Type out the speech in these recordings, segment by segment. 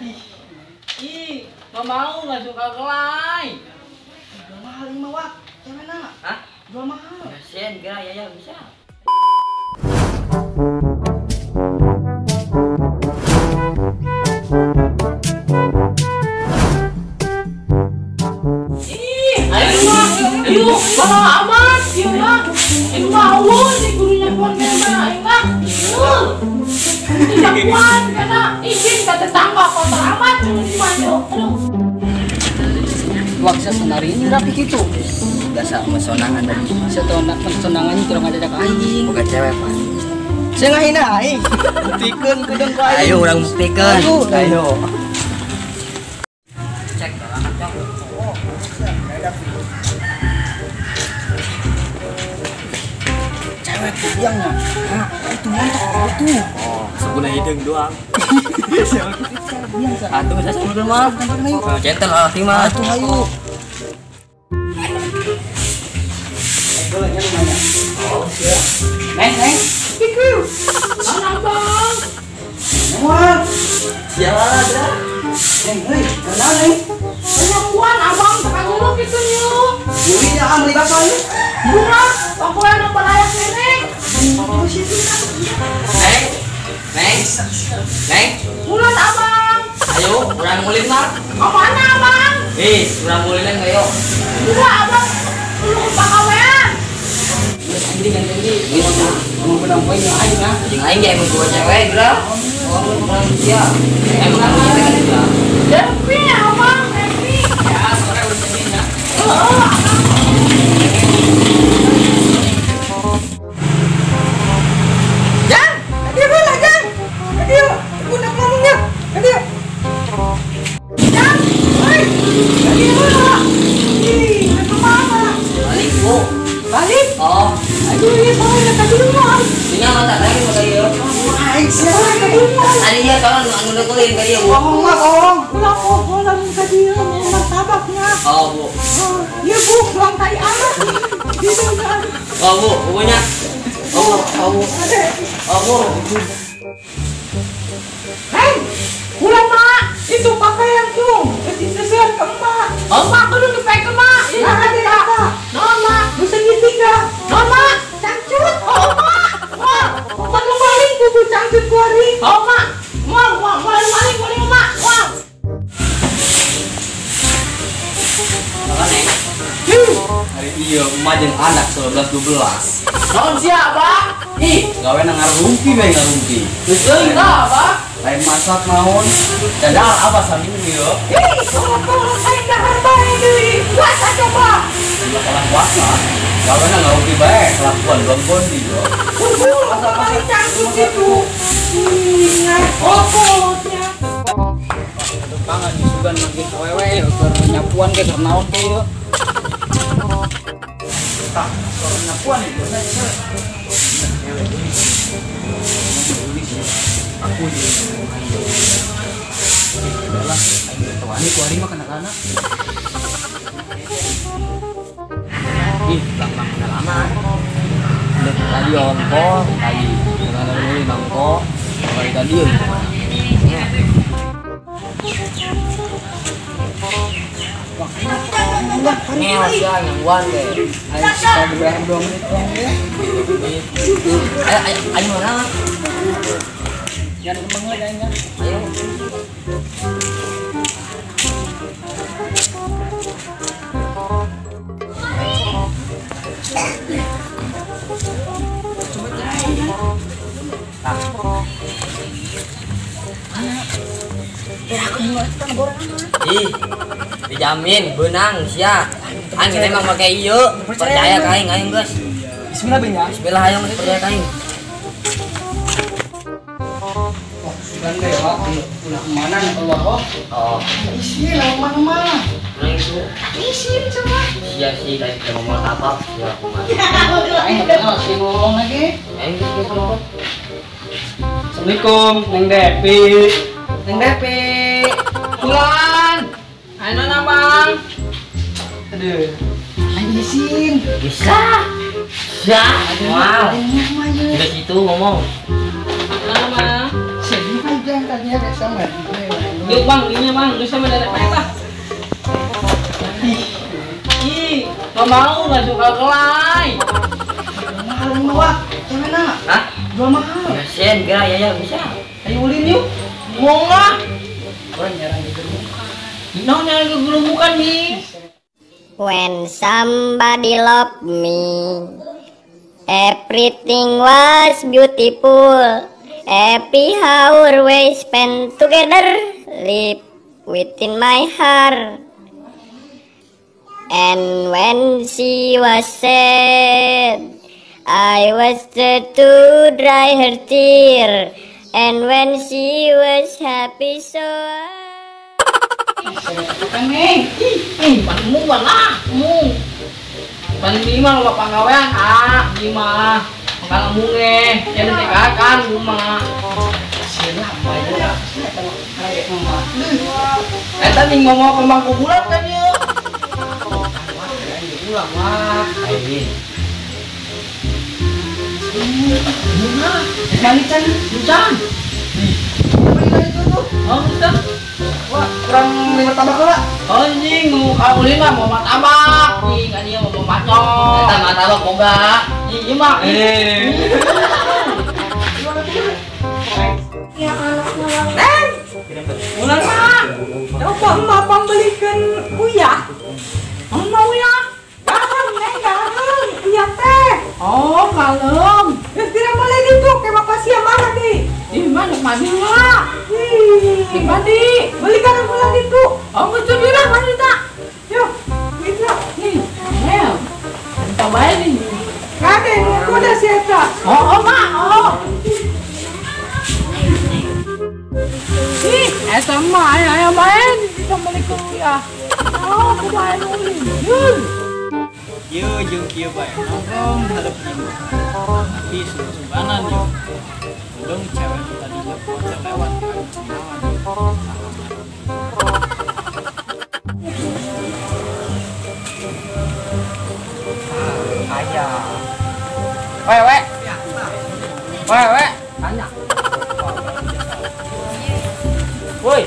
Ih, nggak mau, nggak suka gelai. Jual mahal ini mah, Wak. Cewekna. Hah? Jual mahal. Kasian, geura ya bisa. Ih, ayo mah, yuk, kalau amat, yuk mah, ini mah awal sih gurunya pun memang, ayo mah, yuk, tidak kuat karena izin ke tetangga kotor amat, di mana, aduh. Waksa senari ini rapi gitu. Biasa mesonangan tadi. Setelah mesonangan itu orang ada aing. Bukan cewek pak. Saya ngahina aing. Buktikan kedeng ku aing. Ayo orang buktikan. Ayo. Cek cewek tiangnya. Nah, itu montok itu. Oh, seguna hidung doang. Atuh saya sama mah. Gentle lah mah. Atuh ayo. Neng, neng. Iku. Mana bang? Wah. Siapa ada? Neng, hei, kenal neng. Perempuan abang tekan dulu gitu yuk. Beli ya, beli bakso yuk. Murah, pokoknya nomor layak nenek. Neng, neng, neng. Mulut abang. Ayo, kurang mulin mah. Kemana abang? Eh, kurang mulin neng ayo. Enggak abang, belum pakawean. Gini, ngomong pedang poin yang aing ah. Jeung aing ge emang gua cewek geura. Oh, kurang sia. Emang aku cewek kan geura. Depi abang, Depi. Ya, sore udah sini ya. Heeh, abang. Jang, dia bola Jang. Dia guna ngomongnya. Dia. Jang, woi. Dia bola. Ih, kemana? Balik, Bu. Balik? Oh. Aduh, ini soalnya tadi dulu. Ini mah tak lagi mah ieu. Aing sia. Tadi dia soalnya anu nukulin ka dieu, Bu. Bohong mah, bohong. Ulah bohong ka dieu martabaknya. Oh, Bu. Iya, Bu, ulang tai amat. Gitu kan. Oh, Bu, bukunya. Oh, oh, Bu. Oh, Bu. Hei, ulah mak, itu pakaian tuh. Sesuai ke emak. Oh, mak, kudu dipake mak. Nah, ada apa? Non, mak, nu segitiga. Non, mak, cangcut. Oh, mak. Wah, bukan maling buku cangcut kuari. Oh, mak. Mau, mau, maling, maling, mak. Wah. Apa, Neng? Hari iya, emak jeung anak 11-12. Non siapa? Ih, gawe nang ngarumpi bae ngarumpi. Geus teuing lah, Pak. Lain masak naon. Dadal apa sambil ieu? Ih, tolong aing dahar bae deui. Puasa coba. Masalah puasa. Gawe nang ngarumpi bae, kelakuan banggon di yo. Masak cangcut itu. Ih, ngakokotnya. Aduh, pangan disugan manggih awewe keur nyapuan ge keur naon ge ieu. Tah, keur nyapuan ieu. Aku jadi udahlah, aing tawani ku ari mah kana-kana. Ih, bang-bang udah lama. Udah tadi ongko, tadi dengan nuli bangko, kali tadi ya gimana? Ngel sia nangguan deh. Aing suka beberapa 2 menit doang ya. Ayo, ayo, ayo mana? Jangan kembang lagi aing. Ayo. Ih, dijamin benang sia. Aing emang pakai ieu. Percaya ka aing, aing geus. Bismillah ben ya. Bismillah ayo geus percaya ka aing. Oh, sugan deh, Pak. Ulah kemana nih keluar oh? Oh. Isin lah mana mah. Nang itu. Isin coba. Sia sih tadi udah mau martabak sia kumaha. Aing kenal sih ngomong lagi. Aing geus ngomong. Assalamualaikum, Neng Depi. Neng Depi. Bulan. Ayo nana bang. Aduh. Aing isin. Bisa. Bisa. Wow. Udah situ ngomong. Nama. Sedih aja tadinya kayak sama. Yuk bang, ini bang, geus sama nenek lah. Ih, nggak mau, nggak suka kelai. Mahal mah, gimana? Hah? Jual mahal. Sen, gak ya ya bisa. Ayo ulin yuk. Mau nggak? Orang jarang digerumukan. Nah, jarang digerumukan nih. When somebody loved me, everything was beautiful. Every hour we spent together, live within my heart. And when she was sad, I was there to dry her tear. And when she was happy, so I... Ih, panmu lah, mu. Pan lima lo panggawean, ah, lima. Kalau munge, ya nanti kan rumah. Siapa ya? Eta nih ngomong kembang kuburan kan yuk. Ulang lah. Ini. Bunga, balikan, hujan. Oh, bisa. Wah, kurang 5 tabak lah. Anjing, mau kamu 5 mau martabak. Ih, kan iya mau bacot. Eta martabak boga. Iya mah. Ya anaknya. Neng. Ulang mah. Coba emak pembelikan uyah. Emak uyah. Garam, Neng, garam. Uyah teh. Oh, kalem. Terus tidak boleh gitu, kayak bapak siap mana nih? Ih, mana mandi lah. Ih, mandi. Beli garam pulang itu. Oh, betul bilang mandi tak? Yuk, gitu. Nih, Mel. Cobain nih. Kade, nunggu udah siapa? Oh, mak, oh. Ih, sama ayah main kita beli kuliah. Oh, aku main ulin. Yun. Yo, jeung kieu bae nongkrong hadap imah. Tapi sugan-suganan yo. Udung cewek nu tadinya pocet lewat kan kenalan. Ayah. Wewe. Wewe, tanya. Woi.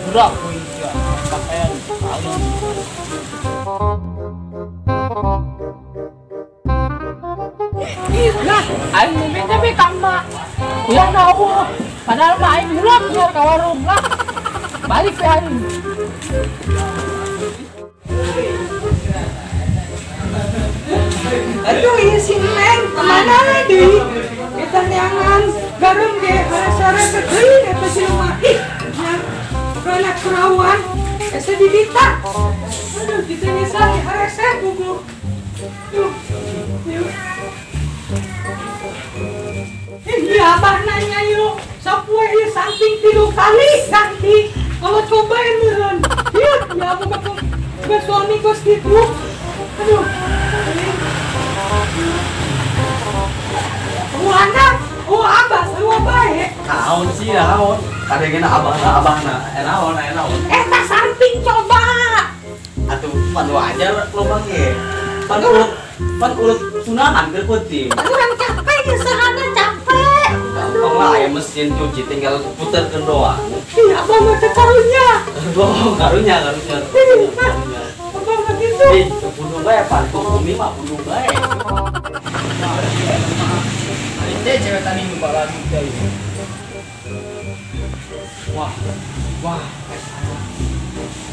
Gerak woi ya, pakaian paling. Lah, aing mungkin tapi kamba. Ya tahu. Padahal mah aing mulak biar ka warung lah. Balik ke aing. Aduh, iya si Neng, kemana deui? Kita neangan garam ge harasa-rasa deui eta si rumah. Ih, nya kana kerawan asa didita. Aduh, kita nyesal harasa gugu. Duh, yuk. Iya, abah nanya yuk. Sapoe ieu samping 3 kali ganti. Kalau cobain meureun. Iya, ya boga suami kos kitu. Aduh. Anak, oh abah, sarua bae. Naon sih naon? Kadengena abahna, naon, naon. Eta samping coba. Atuh pan wajar lobang ge. Pan urut sunahan keur peuting. Urang capek ya sahana capek. Gampang lah aya mesin cuci tinggal puterkeun doang. Ih, abah mah teu karunya. Bohong, karunya. Abah mah kitu. Ih, bunuh bae pan, umi mah bunuh bae. Ini cewek tadi lupa lagi tadi. Wah, wah,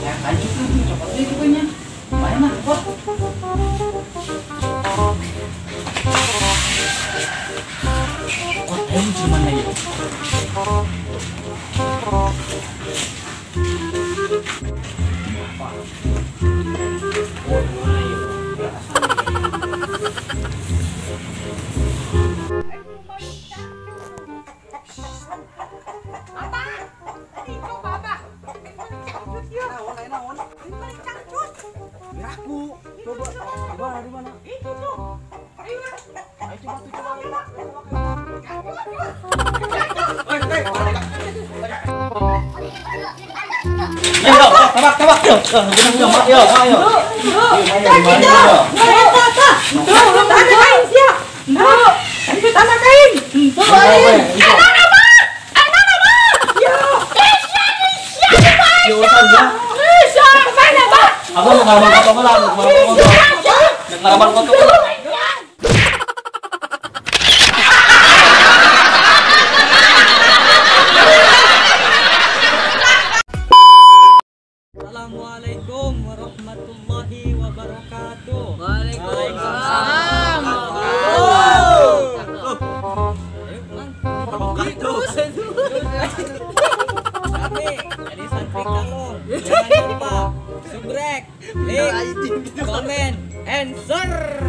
ya kancut tuh copot deh pokoknya. Lumayan lah, wah. Kok tahu gimana ya? Apa? Oh, gimana ya? Coba di mana? Itu tuh. Ayo. Ayo coba tuh coba. Yo, tabak, tabak, yo. Yo, ayo. Abah mau ngaraban kotok lah, ngaraban kotok. Assalamualaikum warahmatullahi wabarakatuh. Waalaikumsalam. Kami dari Santri Kalong. Jangan lupa subrek, like, comment, and share.